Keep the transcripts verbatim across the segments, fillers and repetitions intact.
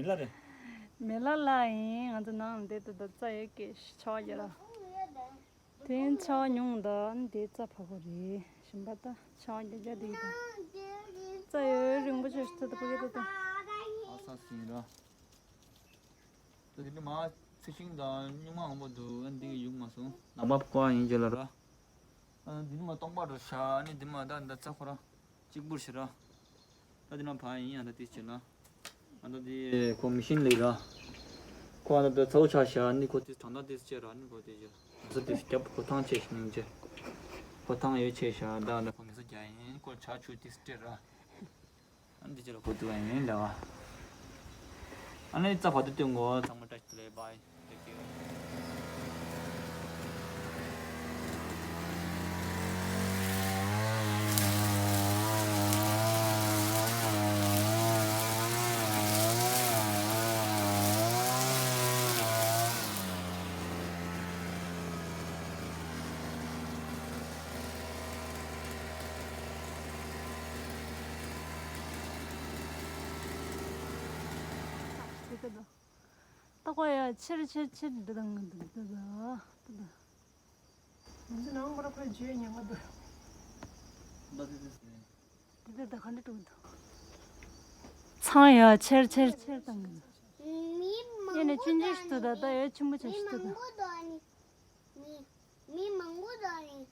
མེ་ལ་རེད། མེ་ལ་ལ་ཡིན། ང་ཚོ་ནང་འདི་ད་ད་རྩྭ་ཡོད་ཀྱི་ཆར་པ་རྒྱག་ར། དེ་ཆར་པ་ཉུང་ད་འདི་རྩྭ་ཕག་པོ་རེད། ཞིམ་པ་ད་ཆར་པ་རྒྱག་རྒྱག་འདི་ད་རྩྭ་ཡོད་རིང་པོ་ཆེ་ཞིག་ད་ད་ཕ་གི་ད་ད། ཨ་ས་སིང་ར། ད་དེ་ནི་མ་ཚེ་ཤིང་དང་སྨྱུག་མ་འོང་པོ་འདུག་ཨ་འདི་གི་ཡུག་མ་སོང་། ནག་པ་ཀོ་ཡིན་རྒྱུ་ལ་ར། ཨ་འདི་ནི་མ་སྟོང་པ་རུ་ཤ་ཨ་ནི་འདི་མ་ད་ད་རྩྭ་ཁོ་ར། གཅིག་པུར་ཞིག་ར། ད་འདི་ན་བ་ཡིན་ཡང་ད་དེ་བྱེད་ན། ཨ་ད་དེ་ཁོ་མི་ཤིན་ལེགས་ར། ཁོ་ཨ་ད་ད་ཚ་བོ་ཆ་ཤ་ནི་ཁོ་དེ་གྲང་ད་དེ་བྱེད་ར་ནི་ཁོ་དེ་བྱེད། ང་ཚོ་དེ་རྒྱབ་ཁོ་ཐང་ཆེ་ཞིག་ནིང་ཆེ། ཁོ་ཐང་ཡོད་ཆེ་ཤ་ད་ད་ཁོ་ངེ་ས་རྒྱ་ཡིན་ཁོ་ཆ་ཆུ་དེ་སྤྲད་ར། ཨ་ནི་དེ་ཅི་ལ་གོ་ཐུབ་ཡ་ཡིན་ལེ་བ། ཨ་ནི་རྩ་བར་དུ་སྟོན་གོ་ཚང་མ་བཀྲ་ཤིས་བདེ་ལེགས། Bye. Thank you. ད་ཀོ་ཡ་ཆེར་ཆེར་ཆེར་འདི་དང་འདི་འདི་ད་ད་ད། ང་ཚོ་ནང་མོ་ར་ཁོའི་བརྗོད་ཉན་ག་འདུག་འདི་ད་ད་ག་འདྲ་འགྲོ་འདུག་ཚང་ཡ་ཆེར་ཆེར་ཆེར་དང་གི་འདུག་མི་མང་པོ་ཡ་ནས་ཆུང་ཆུང་ཞིག་འདུག་ད་ད་ཡ་ཆེན་པོ་ཆེ་ཞིག་འདུག་ད། མི་མང་པོ་འདུག་ཨ་ནི། མི་མི་མང་པོ་འདུག་ཨ་ནི།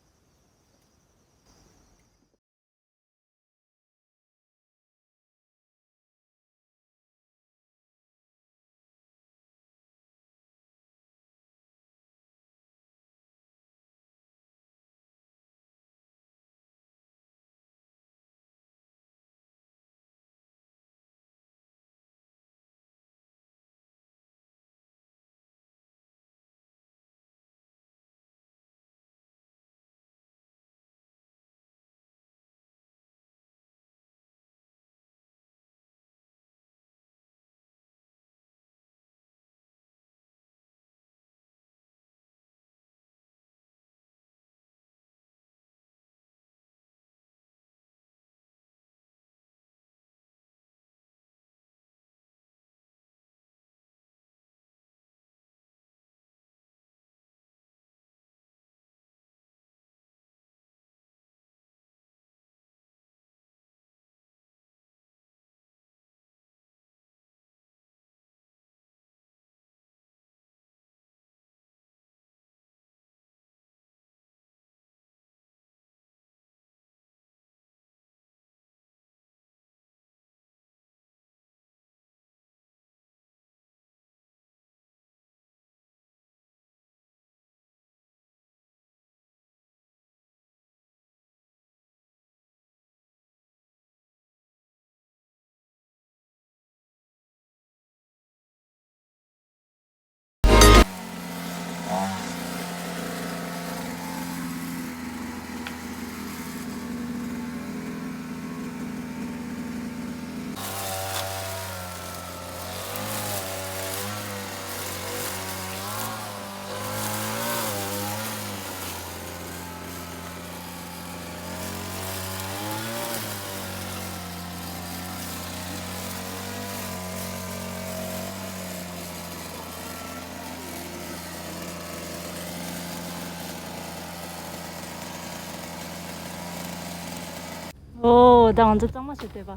ཨོ་ད་ང་ཚོ་གཙང་མ་བྱེད་བསྡད་པ།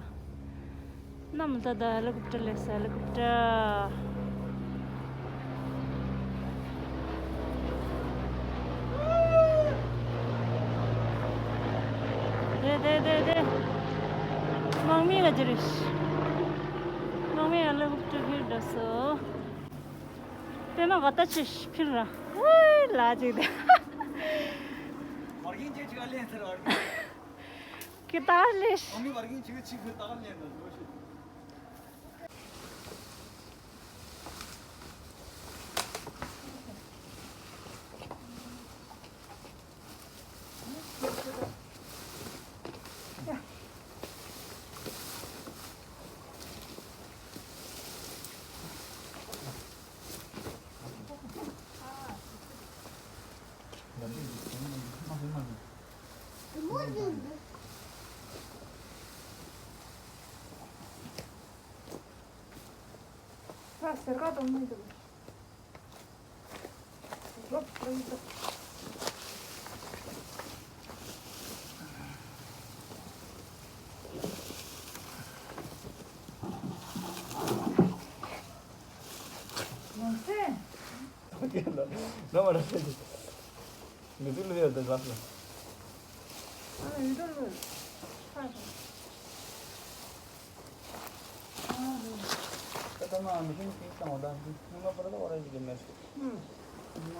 གནམ་ད་ད་ཧེ་ལི་ཀོབ་ཊར་སླེབས་སོང་། ཧེ་ལི་ཀོབ་ཊར། དེ་དེ་དེ་དེ། དམག་མི་ལ་ཅི་རེད། དམག་མི་ཧེ་ལི་ཀོབ་ཊར་ཕེབས་འགྲོ་སོང་། པད་མ་ག་ད་ཆི་ཕིར་ར། ཝེ་ལ་ཅིག་དེ། བར་གིང་ཅེ་ཅིག་ཨ་ལེན་ཚར་བར་གིང་། ཀི་ཏར་ལེ། ཨ་མི་བར་གིང་ཅིག་ཅིག་ཏར་ལེན་ད་ལོ་ཤི། ཟེར་ག་དང་མི་འདུག་ལོ་མ་ར་ཟེར་གྱི། མི་ཚེ་ལུས་ཡོད་དེ་ལགས་སོ། ཨ་ཡོད་དོ་ལོ། ཁ་ཁ། ད་ལྟ་མ་མི་ཤེས་ཅིག་བཏང་བ་དང་ཅིག་སྔོན་མ་པར་ད་བ་ར་ཞིག་གི་མེད། ཨུ། ཨུ།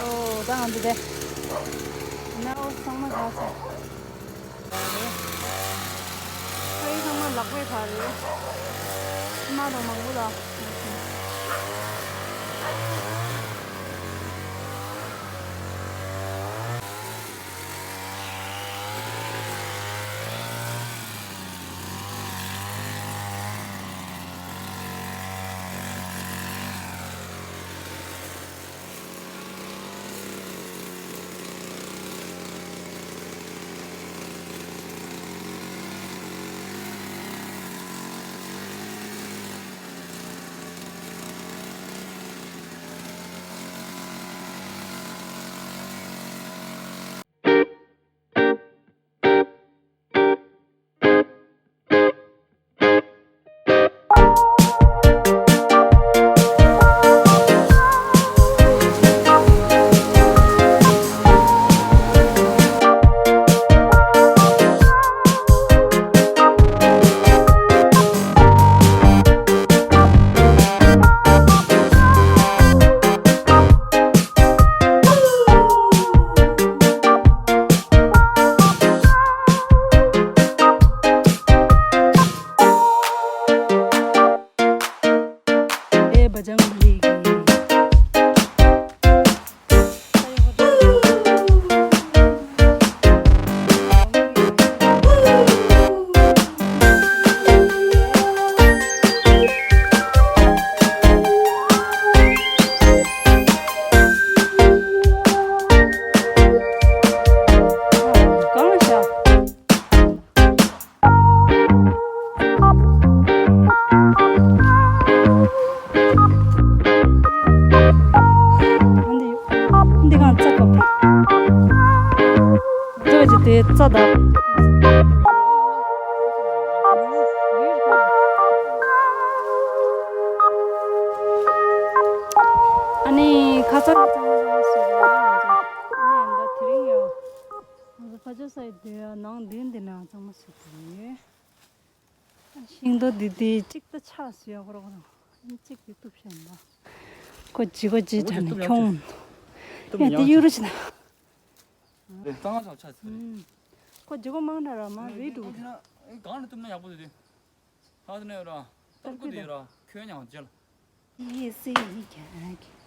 ཨོ། ད་ང་ཚོ་དེ། ན་འོ་ཚང་མ་ག་ཚོད། ཕ་ཡུལ་ཚང་མ་ལག་པས་ཕར་རེད། མ་དང་མང་པོ་ལ། ཨེ་བ་ཅང་ལི་གི། གང་ལ་བཞག་འདི་གང་རྩ་དགོས། འདི་ག་ཅི་དེ་རྩ་དག་ཨ་ནི་ཁ་ཚ་ལ་གཙང་མ་གཙང་མ་བཟོས་རེད་ང་ཚོ། ཨ་ནི་ད་དེ་རིང་ཡང་ང་ཚོ་ཕ་ཇོ་ས་ཡི་དེ་ནང་མདུན་དེ་ནང་གཙང་མ་བཟོས་རེད། ཤིང་སྡོང་འདི་དེ་གཅིག་ད་ཆགས་སུ་ཡག་པོ་རོགས་རང་། གཅིག་དེ་གཏུབ་བཞག་ཡིན་པ། ཁོ་ཇི་གོ་ཇི་དྲག་ནས་ཁྱོང་། ཡ་དེ་གཡུག་རུ་ཕྱིན་ན། རེད། གཙང་ཆགས་ཆགས་ཚར་རེད། ཁོ་ཇི་གོ་མང་དྲགས་ར་མ་རེད་འདུག་གང་ལ་གཏུབ་ན་ཡག་པོ་རེད་དེ། ཧ་དེ་ནས་ཡོད་ར། ཏར་ཀུ་དེ་ཡོད་ར། ཁྱོད་ཉང་རྗེ་ལ། ཡེ་སི་ཡི་ཀྱ་ཀྱ།